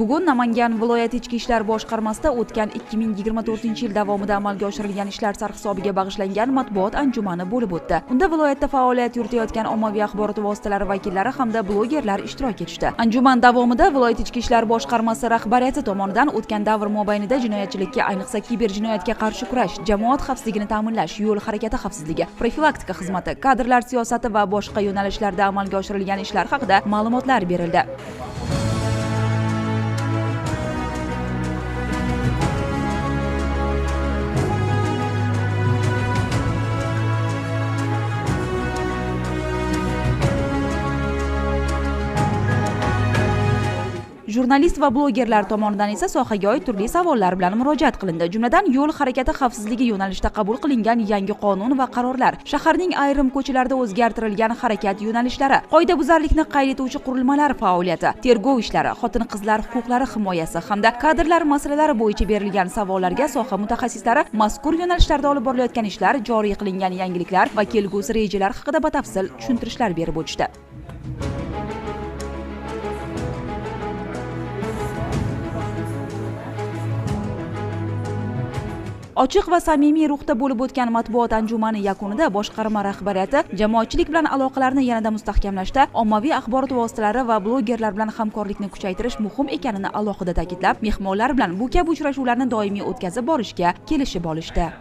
Bugun Namangan viloyati Ichki ishlar boshqarmasida o'tgan 2024-yil davomida amalga oshirilgan ishlar sarhisobiga bag'ishlangan matbuot anjumani bo'lib o'tdi. Unda viloyatda faoliyat yuritayotgan ommaviy axborot vositalari vakillari hamda blogerlar ishtirok etishdi. Anjuman davomida viloyat Ichki ishlar boshqarmasi rahbariyati tomonidan o'tgan davr mobaynida jinoyatchilikka, ayniqsa kiberjinoyatga qarshi kurash, jamoat xavfsizligini ta'minlash, yo'l harakati xavfsizligi, profilaktika xizmati, kadrlar siyosati va boshqa yo'nalishlarda amalga oshirilgan ishlar haqida ma'lumotlar berildi. Jurnalist va blogerlar tomonidan esa sohaga oid turli savollar bilan murojaat qilindi. Jumladan, yo'l harakati xavfsizligi yo'nalishida qabul qilingan yangi qonun va qarorlar, shaharning ayrim ko'chalarida o'zgartirilgan harakat yo'nalishlari, qoidabuzarlikni qayd etuvchi qurilmalar faoliyati, tergov ishlari, xotin-qizlar huquqlari himoyasi hamda kadrlar masalalari bo'yicha berilgan savollarga soha mutaxassislari mazkur yo'nalishlarda olib borilayotgan ishlar, joriy qilingan yangiliklar va kelgusi rejalar haqida batafsil tushuntirishlar berib o'tishdi. Ochiq va samimiy ruhda bo'lib o'tgan matbuot anjumani yakunida boshqarma rahbariyati jamoatchilik bilan aloqalarni yanada mustahkamlashda ommaviy axborot vositalari va blogerlar bilan hamkorlikni kuchaytirish muhim ekanini alohida ta'kidlab, mehmonlar bilan bu kabi uchrashuvlarni doimiy o'tkazib borishga kelishib olishdi.